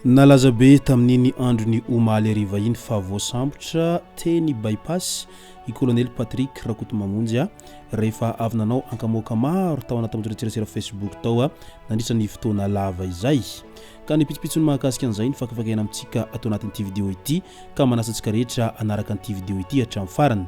Nalaza be tamin'iny andron'ny omaly hariva iny fa voasambotra teny By-pass i Kolonely Patrick Rakotomamonjy rehefa avy nanao ankamoaka maro tao anaty tambajotran-tserasera Facebook tao nandritra ny fotoana lava izay. Ka ny pitsopitsony mahakasika an'izay no fakafakaina amintsika ato anatin'ity video ity ka manasa antsika rehetra hanaraka an'ity video ity hatramin'ny farany.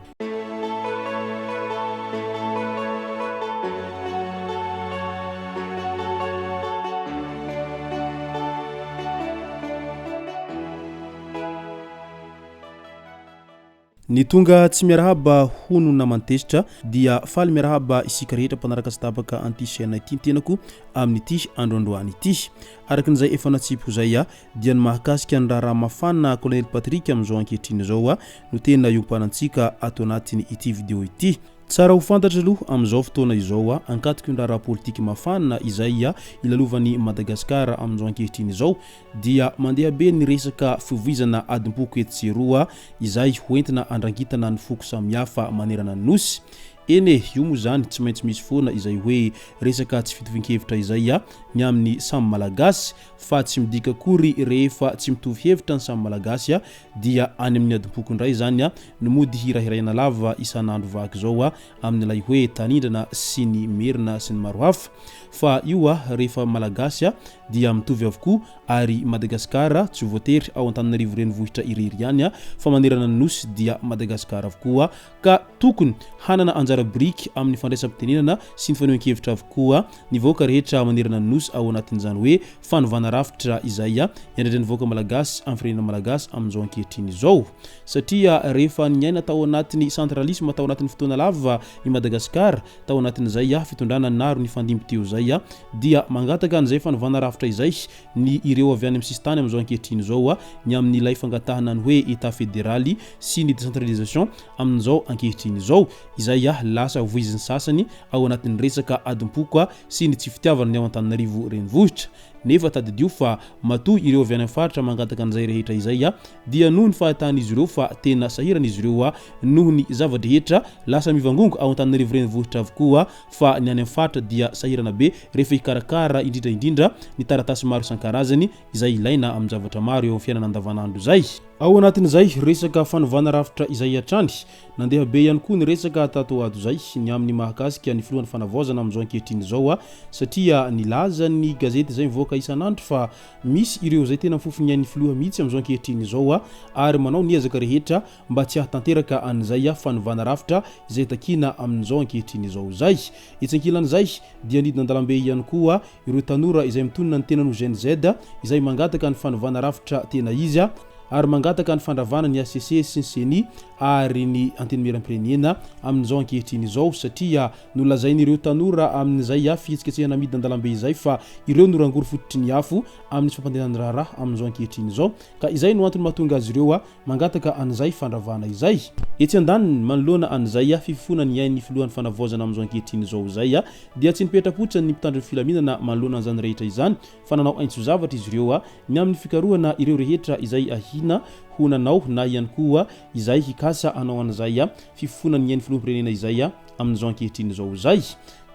Ny tonga tsy miarahaba hono naman-tezitra dia faly miarahaba isika rehetra mpanaraka tsy tapaka an'ity chaîne ity ny tenako amin'ity andro androany ity. Araka an'izay efa natsipiko izay dia ny mahakasika ny raharaha mafana Colonel Patrick amin'izao ankehitriny izao no tena iompanantsika ato anatin ity video ity. Tsara ho fantatra aloha amin'izao fotoana izao ankatoky ny raharaha politika mafana izay ilalovan'i Madagasikara amin'izao ankehitriny izao dia mandeha be ny resaka fivoizana adim-poko etsy sy eroa izay hoentina andrangitana ny foko samihafa manerana ny Nosy. Eny e, io moa izany tsy maintsy misy foana izay hoe resaka tsy fitovian-kevitra izay ny amin'ny samy Malagasy fa tsy midika akory rehefa tsy mitovy hevitra ny samy Malagasy dia any amin'ny adim-poko indray izany no mody hirahiraina lava isan'andro vaky izao amin'ilay hoe tanindrana sy ny merina sy ny maro hafa fa io rehefa Malagasy dia mitovy avokoa ary Madagasikara tsy voatery ao Antananarivo renivohitra irery ihany fa manerana ny Nosy dia Madagasikara avokoa ka tokony hanana anjara biriky amin'ny fandraisam-pitenenana sy ny fanehoan-kevitra avokoa ny vahoaka rehetra manerana ny Nosy ao anatin'izany hoe fanovana rafitra izay iandraindran'ny vahoaka Malagasy amin'ny firenena Malagasy amin'izao ankehitriny izao. Satria rehefa niaina tao anatin'ny centralisme tao anatin'ny fotoana lava i Madagasikara tao anatin'izay fitondrana naro nifandimby teo izay dia mangataka an'izay fanovana rafitra izay ny ireo avy any amin'ny sisintany amin'izao ankehitriny izao ny amin'ilay fangatahana ny hoe Etat federaly sy ny décentralisation amin'izao ankehitriny izao izay lasa voizin'ny sasany ao anatin'ny resaka adim-poko sy ny tsy fitiavana ny ao Antananarivo renivohitra. Nefa tadidio fa matoa ireo avy any amin'ny faritra mangataka an'izay rehetra izay dia noho ny fahitan'izy ireo fa tena sahirana izy ireo noho ny zava-drehetra lasa mivangongo ao Antananarivo renivohitra avokoa fa ny any amin'ny faritra dia sahirana be rehefa hikarakara indrindra indrindra ny taratasy maro isan-karazany izay ilaina amin-javatra maro eo amin'ny fiainana andavanandro izay. Ao anatin'izay resaka fanovana rafitra izay hatrany, nandeha be ihany koa ny resaka tato ho ato izay ny amin'ny mahakasika ny filohan'ny fanavaozana amin'izao ankehitriny izao satria nilaza ny gazety izay mivoaka isan'andro fa misy ireo izay tena mifofo ny ain'ny filoha mihitsy amin'izao ankehitriny izao ary manao ny ezaka rehetra mba tsy hahatanteraka an'izay fanovana rafitra izay takiana amin'izao ankehitriny izao izay. Etsy ankilan'izay dia nidina an-dalambe ihany koa ireo tanora izay mitonona ny tenany ho Gen Z izay mangataka ny fanovana rafitra tena izy ary mangataka ny fandravana ny hcc sy ny ceni ary ny Antenimierampirenena amin'izao ankehitriny izao satria nolazain'ireo tanora amin'izay fihetsiketsehana midina an-dalambe izay fa ireo no rangory fototry ny afo amin'ny tsy fampandehanana ny raharaha amin'izao ankehitriny izao ka izay no antony mahatonga azy ireo mangataka an'izay fandravana izay. Etsy andaniny, manoloana an'izay fifofoana ny ain'ny filohan'ny fanavaozana amin'izao ankehitriny izao izay, dia tsy nipetra-potsiny ny mpitandro ny filaminana manoloana an'izany rehetra izany fa nanao aintso-zavatra izy ireo ny amin'ny fikarohana ireo rehetra izay ahiana ho nanao na ihany koa izay hikasa hanao an'izay fifofoana ny ain'ny filoham-pirenena izay amin'izao ankehitriny izao izay.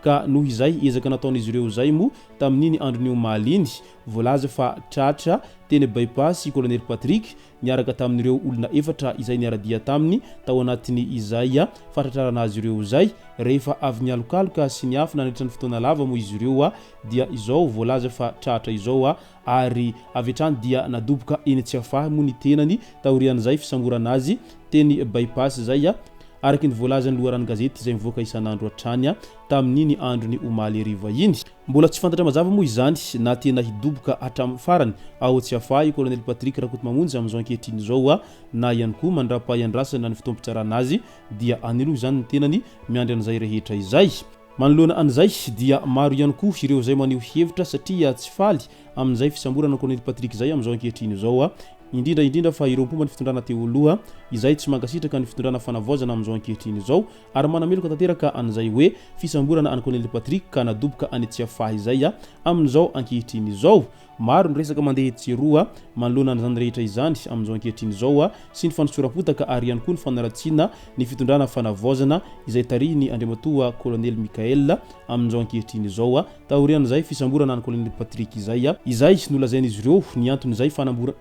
Ka noho izay ezaka nataon'izy ireo izay moa tamin'iny andron'ny omaly iny, voalaza fa tratra teny By-pass i Kolonely Patrick niaraka tamin'ireo olona efatra izay niara-dia taminy tao anatin'ny izay fahatratrarana azy ireo izay. Rehefa avy nialokaloka sy niafina nandritra ny fotoana lava moa izy ireo dia izao voalaza fa tratra izao ary avy hatrany dia nadoboka eny Tsiafahy moa ny tenany taorian'izay fisamborana azy teny By-pass izay araka ny voalazan'ny loharanon-gazety izay mivoaka isan'andro hatrany tamin'iny andron'ny omaly hariva iny. Mbola tsy fantatra mazava moa izany na tena hidoboka hatramin'ny farany ao Tsiafahy i Colonel Patrick Rakotomamonjy amin'izao ankehitriny izao na ihany koa mandrapaha-iandrasana ny fotoam-pitsarana azy dia any aloha izany ny tenany miandry an'izay rehetra izay. Manoloana an'izay dia maro ihany koa ireo izay maneho hevitra satria tsy faly amin'izay fisamborana Colonel Patrick izay amin'izao ankehitriny izao. Indrindra indrindra fa ireo mpomba ny fitondrana teo aloha izay tsy mankasitraka ny fitondrana fanavaozana amin'izao ankehitriny izao ary manameloka tanteraka an'izay hoe fisamborana an'i Colonel Patrick ka nadoboka any Tsiafahy izay amin'izao ankehitriny izao. Maro ny resaka mandeha etsy sy eroa manoloana an'izany rehetra izany amin'izao ankehitriny izao sy ny fanosoram-potaka ary ihany koa ny fanaratsiana ny fitondrana fanavaozana izay tarihin'i Andriamatoa Colonel Mickaël amin'izao ankehitriny izao taorian'izay fisamborana an'i Colonel Patrick izay. Izay nolazain'izy ireo ny anton'izay fanambora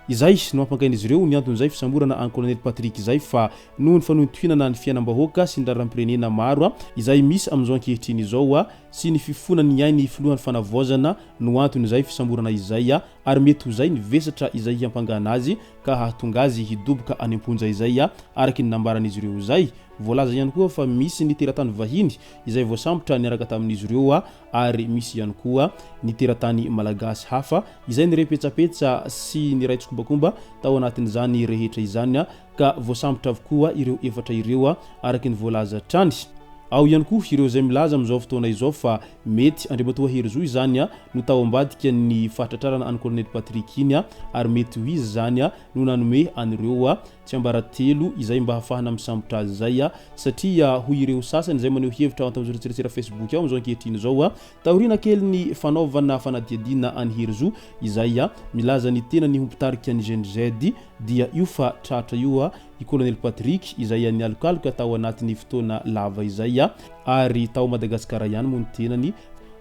Izay no ampangain'izy ireo ny anton'izay fisamborana an'i Colonel Patrick izay fa noho ny fanohintohinana ny fiainam-bahoaka sy ny raharaham-pirenena maro izay misy amin'izao ankehitriny izao sy ny fifonan'ny ain'ny filohan'ny fanavaozana no anton'izay fisamborana izay ary mety ho izay ny vesatra izay hiampangana azy ka hahatonga azy hidoboka any am-ponja izay araka ny nambaran'izy ireo izay. Voalaza ihany koa fa misy ny teratany vahiny izay voasambotra niaraka tamin'izy ireo ary misy ihany koa ny teratany malagasy hafa izay niray petsapetsa sy niray tsikombakomba tao anatin'izany rehetra izany ka voasambotra avokoa ireo efatra ireo araka ny voalaza hatrany. Ao ihany koa ireo izay milaza amin'izao fotoana izao fa mety Andriamatoa Herizo izany no tao ambadika ny fahatratrarana an'i Colonel Patrick iny ary mety ho izy izany no nanome an'ireo tsiambaratelo izay mba hahafahana misambotra azy izay satria hoy ireo sasany izay maneho hevitra ao an-tambajotran-tserasera Facebook ao amin'izao ankehitriny izao taoriana kelin'ny fanaovana fanadihadiana an'i Herizo izay milaza ny tenany ho mpitarika ny Gen Z dia io fa tratra io i Colonel Patrick izay nialokaloka tao anatin'ny fotoana lava izay ary tao Madagasikara ihany moa ny tenany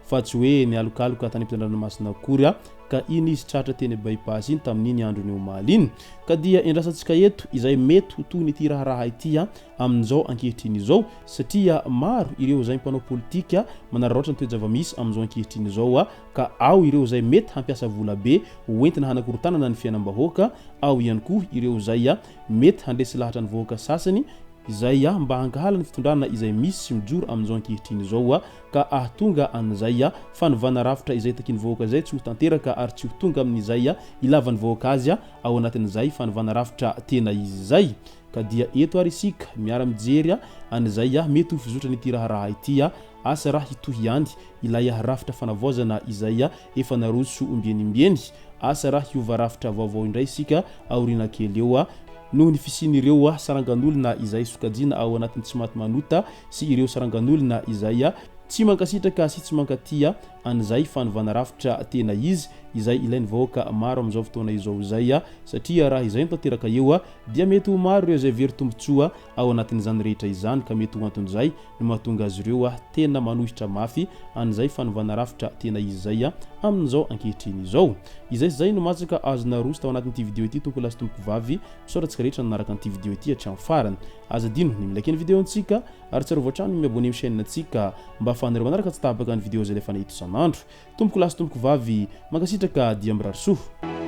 fa tsy hoe nialokaloka tany ampitan-dranomasina akory ka iny izy tratra teny By-pass iny tamin'iny androny omaly iny. Ka dia endrasantsika eto izay mety ho tohin'ity raharaha ity amin'izao ankehitriny izao satria maro ireo izay mpanao politika manararaotra ny toe-javamisy amin'izao ankehitriny izao ka ao ireo izay mety hampiasa vola be ho entina hanakorontanana ny fiainam-bahoaka, ao ihany koa ireo izay mety handresy lahatra ny vahoaka sasany izay mba hankahala ny fitondrana izay misy sy mijoro amin'izao ankehitriny izao ka ahatonga an'izay fanovana rafitra izay takian'ny vahoaka izay tsy ho tanteraka ary tsy ho tonga amin'izay ilavan'ny vahoaka azy ao anatin'izay fanovana rafitra tena izy izay. Ka dia eto ary isika miara-mijery an'izay mety ho fizotran'ity raharaha ity, asa raha hitohy ihany ilay rafitra fanavaozana izay efa naroso ombieny ombieny, asa raha hiova rafitra vaovao indray isika aoriana kely eo noho ny fisian'ireo sarangan'olona izay sokajiana ao anatin'ny tsy maty manota sy ireo sarangan'olona izay tsy mankasitraka sy tsy mankatia an'izay fanovana rafitra tena izy izay ilain'ny vahoaka maro amin'izao fotoana izao izay satria raha izay no tanteraka eo dia mety ho maro ireo izay very tombontsoa ao anatin'izany rehetra izany ka mety ho anton'izay no mahatonga azy ireo tena manohitra mafy an'izay fanovana rafitra tena izy izay amin'izao ankehitriny izao. Izay sy izay no matsaka azo naroso tao anatin'ity video ity tompokolahy sy tompokovavy. Misaotra antsika rehetra nanaraka an'ity video ity hatramin'ny farany. Aza adino ny mi-like ny video-ntsika ary tsarovy hatrany ny mi-abonner amin'ny chaîne-ntsika mba ahafahanareo manaraka tsy tapaka ny video izay alefanay eto isan'andro. Tompokolahy sy tompokovavy, mankasitraka dia mirary soa.